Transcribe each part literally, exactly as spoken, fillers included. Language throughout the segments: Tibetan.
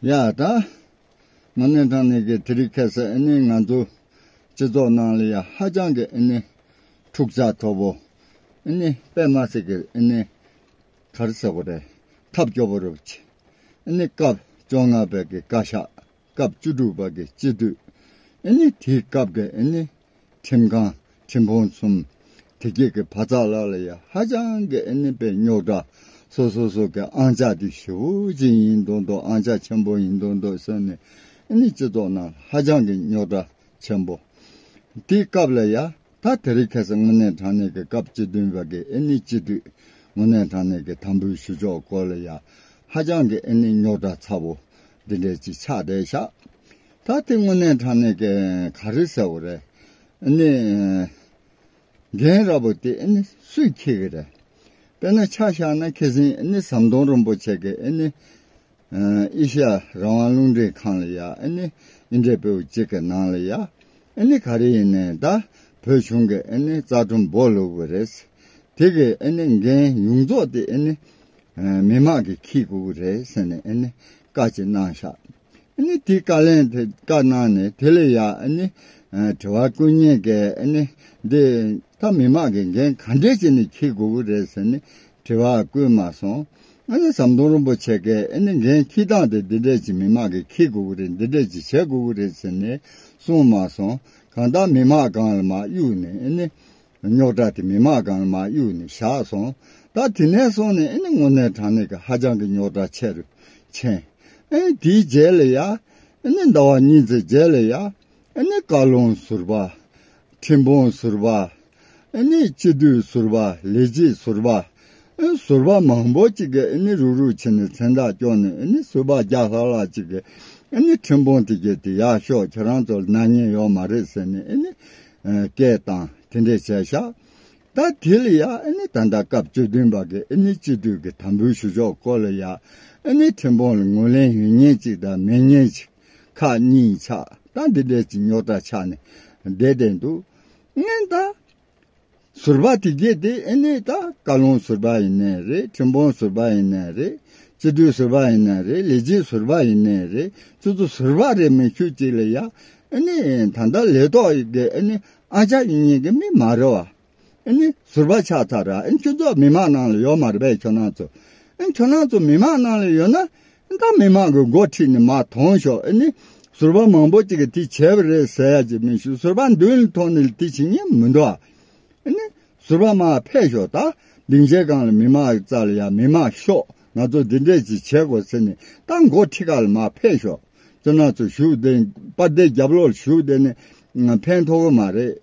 ཡ་ད། དངོས་གནས་དྲང་གནས་ཀྱི་དེ་རིང་ཁ་སང་ཨ་ནི་ང་ཚོ་སྤྱི་ཚོགས་ནང་ལ་ཡ་ཧ་ཅང་གི་ཨ་ནི་འཁྲུག་ཆ་མཐོ་པོ། ཨ་ནི་དཔེ་མ་སྲིད་ཀྱི་ཨ་ནི་ག་རེ་ཟེར་དགོས་རེད། ཐབས་སྐྱོ་པོ་རུ་ཆེ། ཨ་ནི་སྐབས་བཅོ་ལྔ་པའི་གི་བཀའ་ཤག་སྐབས་བཅུ་དྲུག་པ་གི་སྤྱི་འཐུས། ཨ་ནི་དེའི་སྐབས་ཀྱི་ཨ་ནི་ཁྲིམས་ཁང་ཁྲིམས་དཔོན་གསུམ། དེ་གྱད་ཀྱི་བ་ཚ་ལ་ལ་ཡ་ཧ་ཅང་གི་ཨ་ནི་དཔེ་རྙོག་དྲ། སོ་སོ་སོ་གི་ཨང་ཅག་དེ་ཞེ་པོ་ཅིག་ཡིན་མདོག་མདོག་ཨང་ཅག་ཆེན་པོ་ཡིན་མདོག་མདོག་བཟོས་ནས་ཨ་ནི་སྤྱི་ཚོགས་ནང་ཧ་ཅང་གི་རྙོག་དྲ་ཆེན་པོ། དེའི་སྐབས་ལ་ཡ་ད་དེ་རིང་ཁ་སང་དངོས་གནས་དྲང་གནས་ཀྱི་སྐབས་བཅུ་བདུན་པ་གི་ཨ་ནི་སྤྱི་འཐུས་དངོས་གནས་དྲང་གནས་ཀྱི་དམ་འབུལ་ཞུ་ཕྱོགས་སྐོར་ལ་ཡ་ཧ་ཅང་གི་ཨ་ནི་རྙོག་དྲ་ཚ་པོ་འདི་འདྲས་ཅིག་ཆགས་བསྡད་ཤག་ད་དེ་དངོས་གནས་དྲང་གནས་ཀྱི་ག་རེ་ཟེར་དགོས་རེད། ཨ་ནི་འགན་ར་པོ་དེ་ཨ་ནི་སུས་འཁྱེར་གི་རེད། དཔེར་ན་ཆ་བཞག་ན་ཁ་སང་ཨ་ནི་ཟམ་གདོང་རིན་པོ་ཆེ་གི་ཨ་ནི་ཨེ་ཤི་ཡ་རང་དབང་རླུང་འཕྲིན་ཁང་ལ་ཡ་ཨ་ནི་ཨིན་ཌི་པོ་སི་ཊི་གཅིག་གི་ནང་ལ་ཡ་ཨ་ནི་ག་རེ་ཡིན་ནའི་ད་བོད་གཞུང་གི་ཨ་ནི་རྩ་ཁྲིམས་སྦོ་ལུག་པ་རེད། དེ་གི་ཨ་ནི་འགན་ཡོངས་རྫོགས་དེ་ཨ་ནི་མི་མང་གིས་འཁྱེར་དགོས་ཀྱི་རེད་ཟེར་ནས་ཨ་ནི་བཀའ་ཅིག་གནང་ཤག་ཨ་ནི་དེ་བཀའ་ལན་དེ་བཀའ་གནང་ནས་དེ་ལ་ཡ་ཨ་ནི་དྲི་བ་བཀོད་མཁན་གྱིས་ཨ་ནི་འདི་ད་མི་མང་གིས་འགན་ག་འདྲས་བྱས་ནས་འཁྱེར་དགོས་ཀྱི་རེད་ཟེར་ནས་དྲི་བ་བཀོད་མ་སོང་། ཨ་ནི་ཟམ་གདོང་རིན་པོ་ཆེ་གིས་ཨ་ནི་འགན་འཁྱེར་སྟངས་དེ་འདི་འདྲས་ཀྱི་མི་མང་གིས་འཁྱེར་དགོས་ཀྱི་རེད། འདི་འདྲས་ཀྱི་བྱེད་དགོས་ཀྱི་རེད་ཟེར་ནས་གསུངས་མ་སོང་། གང་ལྟར་མི་མང་སྒང་ལ་མར་གཡུགས་ནས་ཨ་ནི་རྙོག་དྲ་དེ་མི་མང་སྒང་ལ་མར་གཡུགས་ནས་བཞག་སོང་། ད་དེ་ནས་བཟུང་ནས་ཨ་ནི་དངོས་གནས་དྲང་གནས་ཀྱི་ཧ་ཅང་གི་རྙོག་དྲ་ཆེ་རུ་ཕྱིན། ཨ་ནི་དེའི་རྗེས་ལ་ཡ་ཨ་ནི་ཟླ་བ་གཉིས་ཙམ་རྗེས་ལ་ཡ་ཨ་ནི་བཀའ་བློན་ཟུར་པ། ཁྲིམས་དཔོན་ཟུར་པ། ཨ་ནི་སྤྱི་འཐུས་ཟུར་པ། ལས་བྱེད་ཟུར་པ། ཨ་ནི་ཟུར་པ་མང་པོ་ཅིག་གིས་ཨ་ནི་རུག་རུག་བྱས་ནས་མཚན་རྟགས་བསྐྱོན་ནས་ཨ་ནི་ཟུར་པ་བརྒྱ་ལྷག་ལྷག་ཅིག་གིས་ཨ་ནི་ཁྲིམས་དཔོན་དེ་གྱད་དེ་ཡར་ཤོག་ཁྱེད་རང་ཚོར་ནག་ཉེས་ཡོད་མ་རེད་ཟེར་ནས་ཨ་ནི་སྐད་བཏང་དེ་འདྲས་བྱས་ཤག་ད་དེ་ལ་ཡ་ཨ་ནི་ད་ལྟ་སྐབས་བཅུ་བདུན་པ་གི་ཨ་ནི་སྤྱི་འཐུས་ཀྱི་དམ་འབུལ་ཞུ་ཕྱོགས་སྐོར་ལ་ཡ་ཨ་ནི་ཁྲིམས་དཔོན་ལ་ངོས་ལེན་ཡོད་མཁན་ཅིག་དང་མེད་མཁན་ཅིག་ཁག་གཉིས་ཆགས། ད་འདི་འདྲས་ཀྱི་རྙོག་དྲ་ཆགས་ནས་བསྡད་བསྡད་འདུག་སྔོན་ད་ཟུར་པ་དེ་གྱད་དེ་ཨ་ནི་ད་བཀའ་བློན་ཟུར་པ་ཡིན་ནའི་རེད། ཁྲིམས་དཔོན་ཟུར་པ་ཡིན་ནའི་རེད། སྤྱི་འཐུས་ཟུར་པ་ཡིན་ནའི་རེད། ལས་བྱེད་ཟུར་པ་ཡིན་ནའི་རེད། ཚོ་ཚོ་ཟུར་པ་རེད། མི་ཁྱུ་གཅིག་ལ་ཡ་ཨ་ནི་ད་ལྟ་ལས་ཐོག་གི་ཨ་ནི་ཨང་ཆ་ཡིན་མཁན་གྱི་མི་མ་རེད་བ། ཨ་ནི་ཟུར་པ་ཆགས་ཚར་ར། ཨ་ནི་ཁྱོད་ཚོ་མི་མང་ནང་ལ་ཡོད་མ་རེད་པས་ཁྱོད་རང་ཚོ། ཨ་ནི་ཁྱོད་རང་ཚོ་མི་མང་ནང་ལ་ཡོད་ན་ཨ་ནི་ད་མི་མང་གི་མགོ་ཁྲིད་ནས་མར་ཐོན་ཤོག་ཨ་ནི་ཟུར་པ་མང་པོ་ཅིག་གིས་དེ་བྱས་པ་རེད་ཟེར་ཡ་ཅིག་མི་ཞུ། ཟུར་པ་མདུན་ལ་ཐོན་ནས་དེ་བྱེད་མཁན་མི་འདུག་ཨ་ཨ་ནི་ཟུར་པ་མར་ཕེབས་ཤོག་ད་སྡིངས་ཆའི་སྒང་ལ་མི་མང་རྩ་ལ་ཡ་མི་མང་ཤོག་ང་ཚོ་འདི་འདྲས་ཅིག་བྱེད་དགོས་ཟེར་ནས་ད་མགོ་ཁྲིད་ཁ་ལ་མར་ཕེབས་ཤོག་ཁྱོད་རང་ཚོ་བཞུགས་བསྡད་པར་བསྡད་རྒྱབ་ལོགས་ལ་བཞུགས་བསྡད་ནས་ཕན་ཐོགས་ཀྱི་མ་རེད།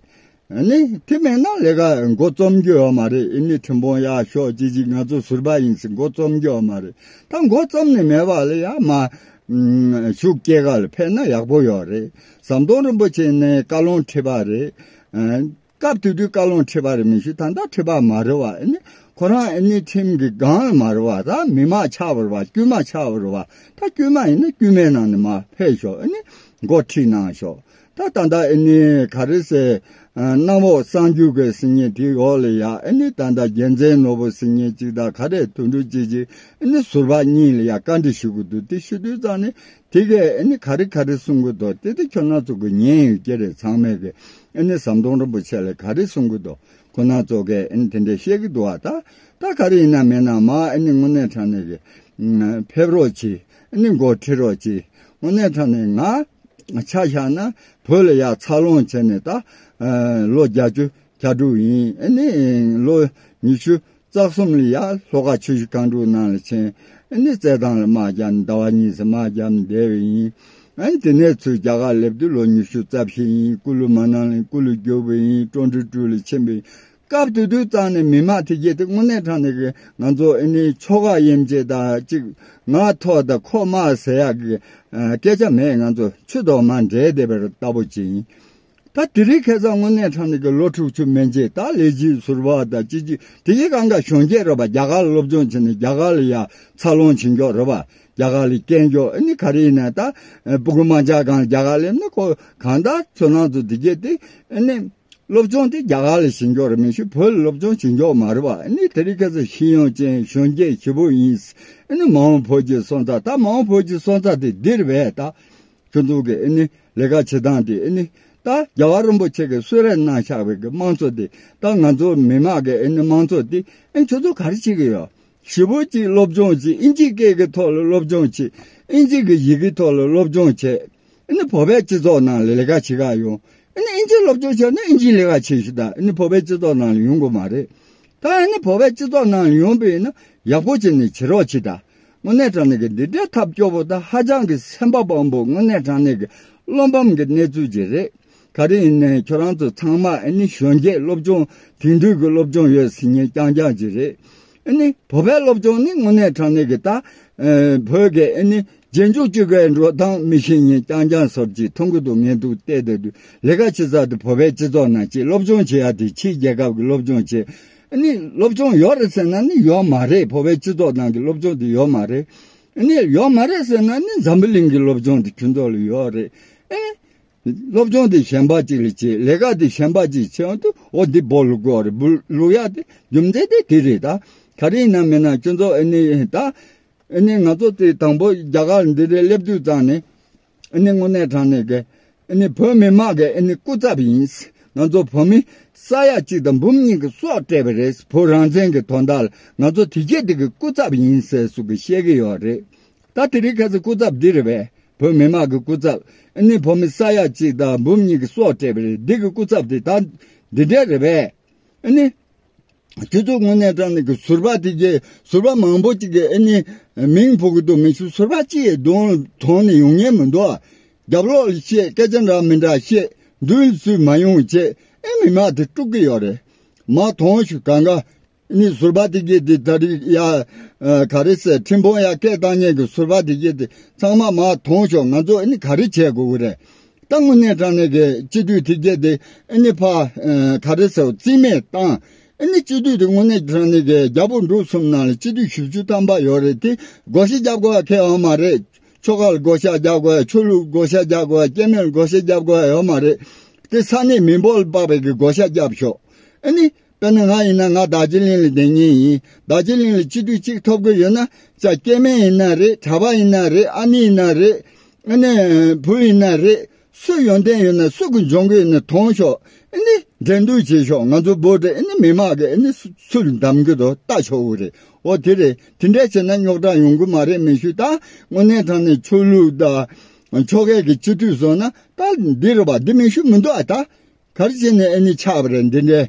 ཨ་ནི་དེ་མེད་ན་ལས་ཀ་འགོ་རྩོམ་རྒྱུ་ཡོད་མ་རེད། ཨ་ནི་ཁྲིམས་དཔོན་ཡར་ཤོག་ཅིག་ཅིག་ང་ཚོ་ཟུར་པ་ཡིན་ཟེར་འགོ་རྩོམ་རྒྱུ་ཡོད་མ་རེད། ད་འགོ་རྩོམ་ནས་མེད་པ་ལ་ཡ་མར་ཨམ་བཞུགས་སྐྱེལ་ག་ལ་ཕེབས་ན་ཡག་པོ་ཡོད་རེད། ཟམ་གདོང་རིན་པོ་ཆེ་ནས་བཀའ་བློན་ཁྲི་པ་རེད། ཨ་སྐབས་དེ་དུས་བཀའ་བློན་ཁྲི་པ་རེད་མི་ཞུ། ད་ལྟ་ཁྲི་པ་མ་རེད་བ། ཨ་ནི་ཁོ་རང་ཨ་ནི་ཁྲིམས་ཀྱི་སྒང་ལ་མ་རེད་བ། ད་མི་མང་ཆགས་པ་རེད་བ། དཀྱུས་མ་ཆགས་པ་རེད་བ། ད་དཀྱུས་མ་ཡིན་ན་དཀྱུས་མའི་ནང་ནས་མར་ཕེབས་ཤོག་ཨ་ནི་འགོ་ཁྲིད་གནང་ཤོག་ད་ད་ལྟ་ཨ་ནི་ག་རེ་ཟེར། ཨ་གནམ་འོག་གསར་འགྱུར་གྱི་ཟེར་མཁན་དེའི་འོག་ལ་ཡ་ཨ་ནི་ད་ལྟ་རྒྱལ་མཚན་ནོར་བུ་ཟེར་མཁན་ཅིག་དང་ག་རེ་དོན་གྲུབ་ཅིག་ཅིག་ཨ་ནི་ཟུར་པ་གཉིས་ལ་ཡ་བཀའ་འདྲི་ཞུ་གི་འདུག་དེ་ཞུ་དུས་ཙང་ནས་དེ་གས་ཨ་ནི་ག་རེ་ག་རེ་གསུང་གི་འདུག་དེ་དེ་ཁྱོད་རང་ཚོ་གི་ཉན་ཡོད་ཀྱི་རེད། ཚང་མས་གི་ཨ་ནི་ཟམ་གདོང་རིན་པོ་ཆེ་ལ་ག་རེ་གསུང་གི་འདུག་ཁོ་རང་ཚོ་གས་ཨ་ནི་དེ་འདྲས་བཤད་ཀྱི་འདུག་བ། ད་ད་ག་རེ་ཡིན་ན་མིན་ན་མ་ཨ་ནི་དངོས་གནས་དྲང་གནས་གི་ཕེབས་རོགས་གྱིས། ཨ་ནི་འགོ་ཁྲིད་རོགས་གྱིས། དངོས་གནས་དྲང་གནས་ང་ཆ་བཞག་ན་བོད་ལ་ཡ་འཚར་ལོངས་བྱས་ནས་ད་ལོ་བརྒྱད་ཅུ་གྱ་དྲུག་ཡིན། ཨ་ནི་ལོ་ཉི་ཤུ་རྩ་གསུམ་ལ་ཡ་ལྷོ་ཁ་ཆུ་བཞི་སྒང་དྲུག་ནང་ལ་ཕྱིན། ཨ་ནི་རྩེད་ཐང་ལ་དམག་བརྒྱབ་ནས་ཟླ་བ་གཉིས་ཙམ་དམག་བརྒྱབ་ནས་བསྡད་པ་ཡིན། ཨ་ནི་དེ་ནས་ཚུར་རྒྱ་གར་སླེབས་དུས་ལོ་ཉི་ཤུ་རྩ་བཞི་ཡིན། སྐུ་ལུས་མ་གནང་ལ་སྐུ་ལུས་བསྒྱུར་བ་ཡིན། ཀྲོང་ཁྲེ་ཀྲུའུ་ལ་ཕྱིན་པ་ཡིན། སྐབས་དེ་དུས་ཙང་ནས་མི་མང་དེ་གྱད་དེ་དངོས་གནས་དྲང་གནས་ཀྱི་ང་ཚོ་ཨ་ནི་ཆོལ་ཁ་དབྱེ་འབྱེད་དང་གཅིག་ང་ཐོག་དང་ཁོ་དམག་ཟེར་ཡག་གི་ཨ་སྐད་ཆ་མེད། ང་ཚོ་ཆུ་དང་མ་འདྲེས་བསྡད་པ་ལྟ་བུ་ཅིག་ཡིན། ད་དེ་རིང་ཁ་སང་དངོས་གནས་དྲང་གནས་ཀྱི་ལོ་དྲུག་ཅུ་མན་ཆད་ད་ལས་བྱེད་ཟུར་པ་དང་ཅི་ཅི་དེ་གྱད་གང་ག་གཞོན་སྐྱེས་རེད་པ། རྒྱ་གར་ལ་སློབ་སྦྱོང་བྱས་ནས་རྒྱ་གར་ལ་ཡ་འཚར་ལོངས་བྱེད་མཁན་རེད་པ། རྒྱ་གར་ལ་སྐྱེས་མཁན་ཨ་ནི་ག་རེ་ཡིན་ན་ད་ཕྲུ་གུ་དམར་འབྱར་སྒང་རྒྱ་གར་སླེབས་ན་ཁོ་གང་ལྟར་ཁྱོད་རང་ཚོ་དེ་གྱད་དེ་ཨ་ནི། སློབ་སྦྱོང་དེ་རྒྱ་གར་ལ་བྱེད་འགྱོག་རེད་མི་ཤེས། བོད་ལ་སློབ་སྦྱོང་བྱེད་འགྱོག་མ་རེད་བ། ཨ་ནི་དེ་རིང་ཁ་སང་ཤེས་ཡོན་ཅན་གཞོན་སྐྱེས་ཞེ་པོ་ཡིན། ཨ་ནི་མ་འོངས་བོད་ཀྱི་སོན་རྩ། ད་མ་འོངས་བོད་ཀྱི་སོན་རྩ་དེ་འདི་རེད་པས། ད་ཁྱོད་ཚོ་གི་ཨ་ནི་ལས་ཀ་བྱེད་སྟངས་དེ། ཨ་ནི་ད་རྒྱལ་བ་རིན་པོ་ཆེ་གིས་གསོལ་རས་གནང་བཞག་པའི་གི་དམངས་གཙོ་དེ། ད་ང་ཚོ་མི་དམངས་ཀྱི་ཨ་ནི་དམངས་གཙོ་དེ། ཨ་ནི་ཁྱོད་ཚོ་ག་རེ་བྱེད་ཀྱི་ཡོད། ཞེ་པོ་ཅིག་སློབ་སྦྱོང་བྱེད། ཨིན་ཇིའི་སྐད་ཀྱི་ཐོག་ལ་སློབ་སྦྱོང་བྱེད། ཨིན་ཇི་གི་ཡི་གེའི་ཐོག་ལ་སློབ་སྦྱོང་བྱེད། ཨ་ནི་བོད་པའི་སྤྱི་ཚོགས་ནང་ལ་ལས་ཀ་བྱེད་ག་ཡོང་། ཨ་ནི་ཨིན་ཇི་སློབ་སྦྱོང་བྱས་ན་ཨིན་ཇིའི་ལས་ཀ་བྱེད་ཤིག་ད། ཨ་ནི་བོད་པའི་སྤྱི་ཚོགས་ནང་ལ་ཡོང་གི་མ་རེད། ད་ཨ་ནི་བོད་པའི་སྤྱི་ཚོགས་ནང་ལ་ཡོང་པ་ཡིན་ན་ཡག་པོ་བྱས་ནས་བྱེད་རོགས་བྱེད་ད། དངོས་གནས་དྲང་གནས་ཀྱི་འདི་འདྲའི་ཐབས་སྐྱོ་པོ་དང་ཧ་ཅང་གི་སེམས་པ་ཕམ་པོ། དངོས་གནས་དྲང་གནས་ཀྱི་བློ་ཕམ་གྱི་གནས་ཚུལ་ཅིག་རེད། ག་རེ་ཡིན་ནའི་ཁྱོད་རང་ཚོ་ཚང་མ་ཨ་ནི་གཞོན་སྐྱེས་སློབ་སྦྱོང་། དེང་དུས་ཀྱི་སློབ་སྦྱོང་ཡོད་ཟེར་མཁན་རྐྱང་རྐྱང་ཅིག་རེད། ཨ་ནི་བོད་པའི་སློབ་སྦྱོང་ནི་དངོས་གནས་དྲང་གནས་ཀྱི་ད། ཨ། བོད་ཀྱི་ཨ་ནི་རྗེས་འཇུག་ཅིག་གི་འགྲོ་སྟངས་མི་ཤེས་མཁན་རྐྱང་རྐྱང་བཟོ་འདྲ་ཅིག་མཐོང་གི་འདུག་ངས་འདུག་བལྟས་བསྡད་དུས། ལས་ཀ་བྱེད་ས་དེ་བོད་པའི་སྤྱི་ཚོགས་ནང་བྱེད། སློབ་སྦྱོང་བྱེད་ཡ་དེ་ཕྱིའི་རྒྱལ་ཁབ་ཀྱི་སློབ་སྦྱོང་བྱེད། ཨ་ནི་སློབ་སྦྱོང་ཡོད་རེད་ཟེར་ན་ནི་ཡོད་མ་རེད། བོད་པའི་སྤྱི་ཚོགས་ནང་གི་སློབ་སྦྱོང་དེ་ཡོད་མ་རེད། ཨ་ནི་ཡོད་མ་རེད་ཟེར་ན་ནི་འཛམ་བུ་གླིང་གི་སློབ་སྦྱོང་དེ་ཁྱོད་ཚོ་ལ་ཡོད་རེད། ཨེ། སློབ་སྦྱོང་དེ་གཞན་པ་ཅིག་ལ་བྱེད། ལས་ཀ་དེ་གཞན་པ་ཅིག་བྱེད་ཡོང་དུས། འོ་འདི་སྦོ་ལུག་གོ་རེད། སྦོ་ལུག་ཡ་དེ་རྒྱུ་མཚན་དེ་དེ་རེད་ད། ག་རེ་ཡིན་ན་མིན་ན་ཁྱོད་ཚོ་ཨ་ནི་ད། ཨ་ནི་ང་ཚོ་དེ་དང་པོ་རྒྱ་གར་འདི་རེད་སླེབས་དུས་ཙང་ནས། ཨ་ནི་དངོས་གནས་དྲང་གནས་ཀྱི་ཨ་ནི་བོད་མི་དམངས་ཀྱི་ཨ་ནི་སྐུ་ཚབ་ཡིན། ང་ཚོ་བོད་མི་ས་ཡ་གཅིག་དང་འབུམ་གཉིས་ཀྱི་སྲོག་སྤྲད་པ་རེད། བོད་རང་བཙན་གྱི་དོན་དག་ལ་ང་ཚོ་དེ་སྐད་དེ་གི་སྐུ་ཚབ་ཡིན་ཟེར་སུ་གི་བཤད་ཀྱི་ཡོད་རེད། ད་དེ་རིང་ཁ་སང་སྐུ་ཚབ་འདི་རེད་པས། བོད་མི་དམངས་ཀྱི་སྐུ་ཚབ། ཨ་ནི་བོད་མི་ས་ཡ་གཅིག་དང་འབུམ་གཉིས་ཀྱི་སྲོག་སྤྲད་པ་རེད། འདི་གི་སྐུ་ཚབ་དེ་ད་འདི་འདྲས་རེད་པས། ཨ་ནི་ཁྱོད་ཚོ་དངོས་གནས་དྲང་གནས་ཀྱི་ཟུར་པ་དེ་གའི་ཟུར་པ་མང་པོ་ཅིག་གིས་ཨ་ནི་མིང་འབོད་ཀྱི་འདུག་མི་ཤུ་ཟུར་པ་གཅིག་གདོང་མཐོང་ནས་ཡོང་མཁན་མི་འདུག་རྒྱབ་ལོགས་ལ་བཤད། སྐད་ཆ་འདྲ་མི་འདྲ་བཤད། མདུན་ལ་སུས་མ་ཡོང་བྱས། ཨེ་མི་མང་དེ་དཀྲུག་གི་ཡོད་རེད། མར་ཐོངས་ཤོག་གང་ག་ཨ་ནི་ཟུར་པ་དེ་གྱད་དེ་ད་རེས་ཡ། ཨ། ག་རེ་ཟེར། ཁྲིམས་དཔོན་ཡ་སྐད་བཏང་མཁན་གྱི་ཟུར་པ་དེ་གྱད་དེ་ཚང་མ་མར་ཐོངས་ཤོག་ང་ཚོ་ཨ་ནི་ག་རེ་བྱེད་དགོས་ཀྱི་རེད། ད་དངོས་གནས་དྲང་གནས་ཀྱི་སྤྱི་འཐུས་དེ་གྱད་དེ་ཨ་ནི་ཕར། ཨ། ག་རེ་ཟེར། རྩིས་མེད་བཏང་། ཨ་ནི་སྤྱི་འཐུས་དེ་དངོས་གནས་དྲང་གནས་ཀྱི་རྒྱ་བོད་འབྲུག་གསུམ་ནང་ལ་སྤྱི་འཐུས་བཞི་བཅུ་ཐམ་པ་ཡོད་རེད། དེ་བགོ་བཤའ་རྒྱབ་དགོས་ཡ་གང་ཡང་ཡོད་མ་རེད། ཆོལ་ཁ་ལ་བགོ་བཤའ་རྒྱབ་དགོས་ཡ། ཆོས་ལུགས་བགོ་བཤའ་རྒྱབ་དགོས་ཡ། སྐྱེ་དམན་ལ་བགོ་བཤའ་རྒྱབ་དགོས་ཡ་ཡོད་མ་རེད། དེ་ས་གནས་མི་འབོར་ལ་དཔག་པའི་གི་བགོ་བཤའ་རྒྱབ་ཤོག་ཨ་ནི། དཔེར་ན་ང་ཡིན་ན་ང་རྡོ་རྗེ་གླིང་ལ་བསྡད་མཁན་ཡིན། རྡོ་རྗེ་གླིང་ལ་སྤྱི་འཐུས་གཅིག་ཐོབ་ཀྱི་ཡོད་ན། ཅག་སྐྱེ་དམན་ཡིན་ན་རེད། གྲྭ་པ་ཡིན་ན་རེད། ཨ་ནེ་ཡིན་ན་རེད། ཨ་ནེ་བུ་ཡིན་ན་རེད། སུ་ཡོན་ཏན་ཡོད་ན། སུ་གི་འཇོན་གི་ཡོད་ན་ཐོངས་ཤོག་ཨ་ནི་འགྲན་བསྡུར་བྱེད་ཤོག་ང་ཚོ་བོད་དེ་ཨ་ནི་མི་དམངས་ཀྱིས་ཨ་ནི་སུ་སུ་ལ་འདེམས་ཀྱི་འདུག་ལྟ་ཆོག་གི་རེད། འོ་དེ་རེད། དེ་འདྲས་བྱས་ན་རྙོག་དྲ་ཡོང་གི་མ་རེད་མི་ཤུ། ད་དངོས་གནས་དྲང་གནས་ཆོས་ལུགས་དང་ཆོལ་ཁའི་གི་སྤྱི་འཐུས་བཟོ་ན་ད་འདི་རེད་པ། འདི་མི་ཤུ་མི་འདུག་ཨ། ད། ག་རེ་བྱས་ནས་ཨ་ནི་ཆགས་པ་རེད་འདི་འདྲའི།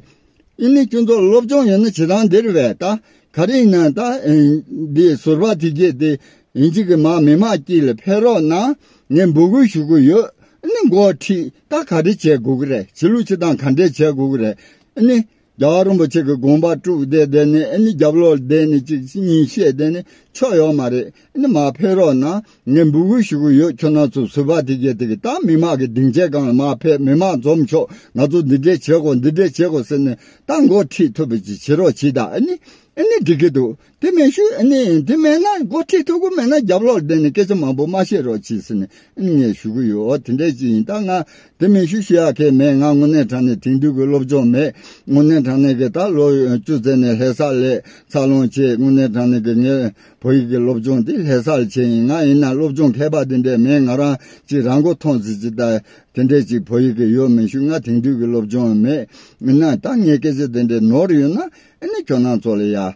ཨ་ནི་ཁྱོད་ཚོ་སློབ་སྦྱོང་ཡོད་ན་བྱེད་སྟངས་འདི་རེད་པས། ད་ག་རེ་ཡིན་ན་ད། ཨེ། འདི་ཟུར་པ་དེ་གྱད་དེ་ཡིན་གཅིག་གི་མར་མི་མང་དཀྱིལ་ལ་ཕེབས་རོགས་གནང་། ངས་འབོད་སྐུལ་ཞུ་གི་ཡོད། ཨ་ནི་འགོ་ཁྲིད་ད་ག་རེ་བྱེད་དགོས་ཀྱི་རེད། བྱེད་ལུགས་བྱེད་སྟངས་ག་འདྲས་བྱེད་དགོས་ཀྱི་རེད། ཨ་ནི་རྒྱལ་བ་རིན་པོ་ཆེ་གི་དགོངས་པ་དཀྲུགས་བསྡད་བསྡད་ནས། ཨ་ནི་རྒྱབ་ལོགས་བསྡད་ནས་གཅིག་གཉིས་བཤད་བསྡད་ནས་ཆོ་ཡོད་མ་རེད། ཨ་ནི་མར་ཕེབས་རོགས་གནང་། ངས་འབོད་སྐུལ་ཞུ་གི་ཡོད། ཁྱོད་རང་ཚོ་ཟུར་པ་དེ་གྱད་དེ་གི་ད་མི་མང་གི་སྡིངས་ཆའི་སྒང་ལ་མར་ཕེབས། མི་མང་འཛོམས་ཤོག་ང་ཚོ་འདི་འདྲས་བྱེད་དགོས། འདི་འདྲས་བྱེད་དགོས་ཟེར་ནས་ད་འགོ་ཁྲིད་ཐུབ་པ་ཅིག་བྱེད་རོགས་གྱིས་ད། ཨ་ནི་ཨ་ནི་འགྲིག་གི་འདུག་དེ་མེད་ཤུ། ཨ་ནི་དེ་མེད་ན། འགོ་ཁྲིད་ཐུབ་ཀྱི་མེད་ན་རྒྱབ་ལོགས་བསྡད་ནས་སྐད་ཆ་མང་པོ་མ་བཤད་རོགས་གྱིས་ཟེར་ནས་ཨ་ནི་ངས་ཞུ་གི་ཡོད། འོ་དེ་འདྲས་ཅིག་ཡིན། ད་ང་དེ་མེད་ཤུ་ཞུ་ཡ་གང་ཡང་མེད། ང་དངོས་གནས་དྲང་གནས་དེང་དུས་ཀྱི་སློབ་སྦྱོང་མེད། དངོས་གནས་དྲང་གནས་ཀྱི་ད་ལོ་བཅུ་ཙམ་ནས་ལྷ་ས་ལ་འཚར་ལོངས་བྱས། དངོས་གནས་དྲང་གནས་ཀྱི་ངས་བོད་ཡིག་གི་སློབ་སྦྱོང་དེ་ལྷ་ས་ལ་བྱས་ཡིན། ང་ཡིན་ན་སློབ་སྦྱོང་མཁས་པ་དེ་འདྲས་མེད། ང་རང་ཅིག་རང་མགོ་ཐོན་ཟེར་ཅིག་ད་དེ་འདྲས་ཅིག་བོད་ཡིག་གི་ཡོད་མེད་ཤུ། ང་དེང་དུས་ཀྱི་སློབ་སྦྱོང་མེད། ཡིན་ན་ད་ངས་སྐད་ཆ་དེ་འདྲས་ནོར་ཡོད་ན་ཨ་ནི་ཁྱོད་རང་ཚོ་ལ་ཡ། ཨ།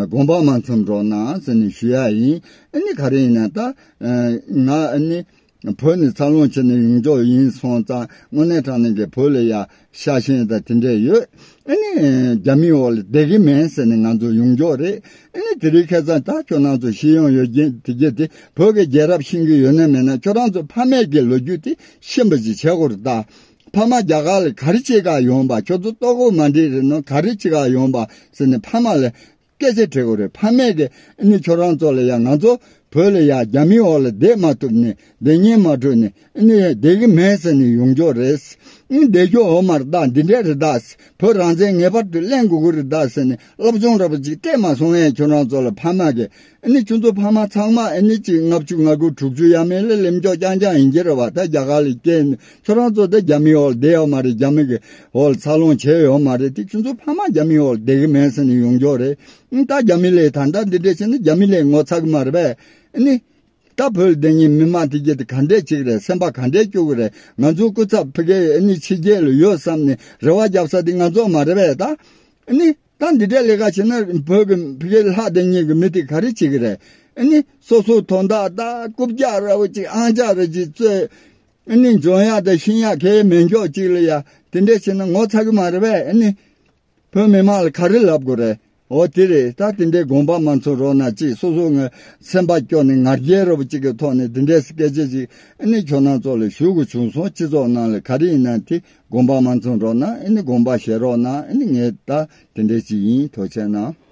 དགོངས་པ་མ་ཚོམ་རོགས་གནང་ཟེར་ནས་ཞུ་ཡ་ཡིན། ཨ་ནི་ག་རེ་ཡིན་ན་ད། ཨ། ང་ཨ་ནི་བོད་ནས་འཚར་ལོངས་བྱས་ནས་ཡོང་འཇོག་ཡིན་སོང་ཙང་། དངོས་གནས་དྲང་གནས་ཀྱི་བོད་ལ་ཡ་ཤ་ཞེན་དང་དེ་འདྲས་ཡོད། ཨ་ནི་རྒྱ་མིའི་འོག་ལ་བསྡད་ཀྱི་མེད་ཟེར་ནས་ང་ཚོ་ཡོང་འཇོག་རེད། ཨ་ནི་དེ་རིང་ཁ་སང་ད་ཁྱོད་རང་ཚོ་ཤེས་ཡོན་ཡོད་མཁན་དེ་གྱད་དེ་བོད་ཀྱི་རྒྱལ་རབས་ཤེས་ཀྱི་ཡོད་ན་མེད་ན། ཁྱོད་རང་ཚོ་ཕ་མེས་ཀྱི་ལོ་རྒྱུས་དེ་ཤེས་པ་ཅིག་བྱེད་དགོས་རེད་ད། ཕ་མ་རྒྱ་གར་ལ་ག་རེ་བྱེད་ག་ཡོང་པ། ཁྱོད་ཚོ་ལྟོ་གོས་མ་འགྲིག་རེད་ནོ། ག་རེ་བྱེད་ག་ཡོང་པ་ཟེར་ནས་ཕ་མ་ལ་སྐད་ཆ་དྲི་དགོས་རེད། ཕ་མས་ཀྱི་ཨ་ནི་ཁྱོད་རང་ཚོ་ལ་ཡ་ང་ཚོ་ བོད་ལ་ཡ་རྒྱ་མིའི་འོག་ལ་བསྡད་མ་ཐུབ་ནས་བསྡད་ཉན་མ་འཕྲོད་ནས་ཨ་ནི་བསྡད་གི་མེད་ཟེར་ནས་ཡོང་འགྱོ་རེད། ཨ་ནི་བསྡད་རྒྱུ་འོ་མ་རེད་ད། འདི་འདྲས་རེད་ད། བོད་རང་བཙན་ངེས་པར་དུ་ལེན་དགོས་ཀྱི་རེད་ད་ཟེར་ནས་སློབ་སྦྱོང་འདྲ་པོ་ཅིག་སྤྲད་མ་སོང་ངས། ཁྱོད་རང་ཚོ་ལ་ཕ་མ་གིས་ཨ་ནི་ཁྱོད་ཚོ་ཕ་མ་ཚང་མ་ཨ་ནི་ཅིག་ལྔ་བཅུ་ང་དགུ་དྲུག་ཅུ་ཡ་མེད་ལ་ལེམ་ཀྱོག་རྐྱང་རྐྱང་ཡིན་གྱི་རེད་བ། ད་རྒྱ་གར་ལ་སྐྱེས་ནས་ཁྱོད་རང་ཚོ་ད་རྒྱ་མིའི་འོག་ལ་བསྡད་ཡོད་མ་རེད། རྒྱ་མི་གི་འོག་ལ་འཚར་ལོངས་བྱས་ཡོད་མ་རེད། དེ་ཁྱོད་ཚོ་ཕ་མ་རྒྱ་མིའི་འོག་ལ་བསྡད་གི་མེད་ཟེར་ནས་ཡོང་འགྱོ་རེད། ཨ་ནི་ད་རྒྱ་མི་ལས་ད་ད་འདི་འདྲས་བྱས་ན་རྒྱ་མི་ལས་ངོ་ཚ་གི་མ་རེད་པས། ཨ་ནི། ད་བོད་ལ་བསྡད་མཁན་མི་མང་དེ་གྱད་དེ་ག་འདྲས་བྱེད་ཀྱི་རེད། སེམས་པ་ག་འདྲས་སྐྱོ་གི་རེད། ང་ཚོའི་སྐུ་ཚབ་ཕ་གིར་ཨ་ནི་ཕྱི་རྒྱལ་ལ་ཡོད་བསམ་ནས་རེ་བ་རྒྱབ་ས་དེ་ང་ཚོ་མ་རེད་པས་ད། ཨ་ནི་ད་འདི་འདྲས་ལས་ཀ་བྱེད་ན་བོད་ཀྱི་ཕ་གིར་ལྷག་བསྡད་མཁན་གྱི་མི་དེ་ག་རེ་བྱེད་ཀྱི་རེད། ཨ་ནི་སོ་སོའི་དོན་དག་ད་རྐུབ་བཀྱག་ར་བོ་ཅིག་ཨང་ཅག་ར་ཅིག་བཙོས། ཨ་ནི་འཇོན་ཡག་དང་ཤེས་ཡག་གའི་མེད་མགྱོགས་ཅིག་ལ་ཡ་དེ་འདྲས་བྱེད་ན་ངོ་ཚ་གི་མ་རེད་པས། ཨ་ནི། བོད་མི་མང་ལ་ག་རེ་ལབ་དགོས་རེད། འོ་དེ་རེད། ད་དེ་འདྲའི་དགོངས་པ་མ་ཚོམ་རོགས་གནང་ཅིག་སོ་སོ་ངའི་སེམས་པ་སྐྱོ་ནས་ང་རྒྱལ་ར་བོ་ཅིག་གི་ཐོག་ནས་དེ་འདྲའི་སྐད་ཆ་ཅིག་ཨ་ནི་ཁྱོད་རང་ཚོ་ལ་ཞུ་དགོས་བྱུང་སོང་། སྤྱི་ཚོགས་ནང་ལ་ག་རེ་ཡིན་ན་དེ་དགོངས་པ་མ་ཚོམ་རོགས་གནང་། ཨ་ནི་དགོངས་པ་བཞེས་རོགས་གནང་། ཨ་ནི་ངས་ད་དེ་འདྲའི་ཅིག་ཡིན། ཐུགས་རྗེ་གནང་།